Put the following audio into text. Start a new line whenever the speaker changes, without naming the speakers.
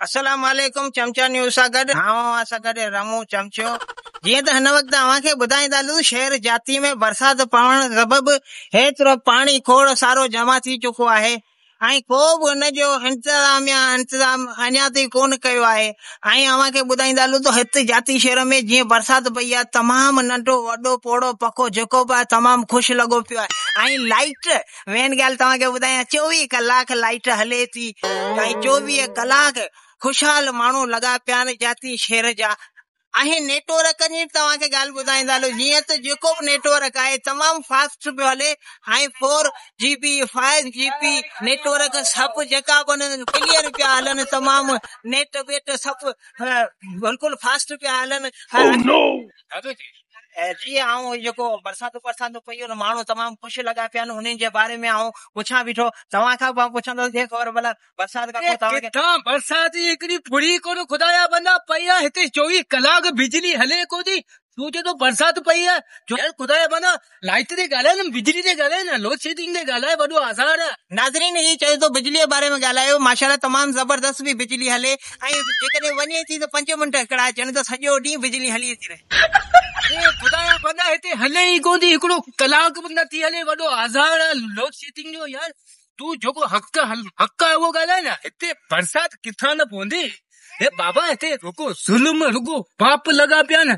السلام عليڪم چمچا نيوز سان گڏ آئون اوهان سان گڏ رمون چمچو. جيئن ته هن وقت اوهان کي ٻڌائيندا هلون شهر جاتي ۾ برسات پوڻ سبب هيترو پاڻي کوڙ سارو جمع ٿي چڪو آهي ۽ ڪو به ان جو انتظاميا انتظام اڃا تائين ڪونه ڪيو آهي ۽ اوهان کي ٻڌائيندا هلون ته هت جاتي شهر ۾ جيئن برسات پئي آهي تمام ننڍو وڏو پوڙهو پکو جيڪو به آهي تمام خوش لڳو پيو آهي ۽ لائيٽ مين ڳالهه توهان کي ٻڌايان 24 ڪلاڪ لائيٽ هلي ٿي ۽ 24 ڪلاڪ خوشحال ماڻهو لڳا پيا آهن جاتي شهر جا ۽ نيٽ ورڪ جي توهان کي ڳالهه ٻڌائيندا هلو جيئن ته جيڪو به نيٽ ورڪ آهي تمام فاسٽ پيو هلي ۽ 4 G B 5 G B network سڀ جيڪا به ڪليئر پيا هلن تمام نيٽ ويٽ سڀ بلڪل فاسٽ پيا هلن. جي آئون جيڪو برساتون برساتون پئي آهن ماڻهو تمام خوش لڳا پيا آهن انهن جي باري ۾ آئون پڇان بيٺو توهان کان به پڇندس جي خبر ڀلا برسات کان پوء توهان کي
ڪٿان برسات جي هڪڙي ڦڙي ڪونه خدا جا بندا پئي آهي هتي 24 ڪلاڪ بجلي هلي ڪونه ٿي تون چئين ٿو برسات پئي آهي جو يار خدا جا بندا لائٽ تي ڳالهائي نه بجلي تي ڳالهائي نه لوڊ شيڊنگ تي ڳالهائي وڏو آزار آهي.
ناظرين هي چئي ٿو بجلي جي باري ۾ ڳالهايو ماشاءالله تمام زبردست به بجلي هلي ۽ جيڪڏهن وڃي ٿي ته 5 منٽ هڪڙا اچن ته سڄو ڏينهن بجلي هلي ٿي رهي.
اي خدا جا بندا هتي هلي ئي ڪونه ٿي هڪڙو ڪلاڪ به نٿي هلي وڏو آزار آهي لوڊ شيڊنگ جو يار تون جيڪو حق حق آهي اهو ڳالهائي نه هتي برسات ڪٿان نه پوندي اي بابا هتي رڳو ظلم رڳو پاپ لڳا پيا آهن.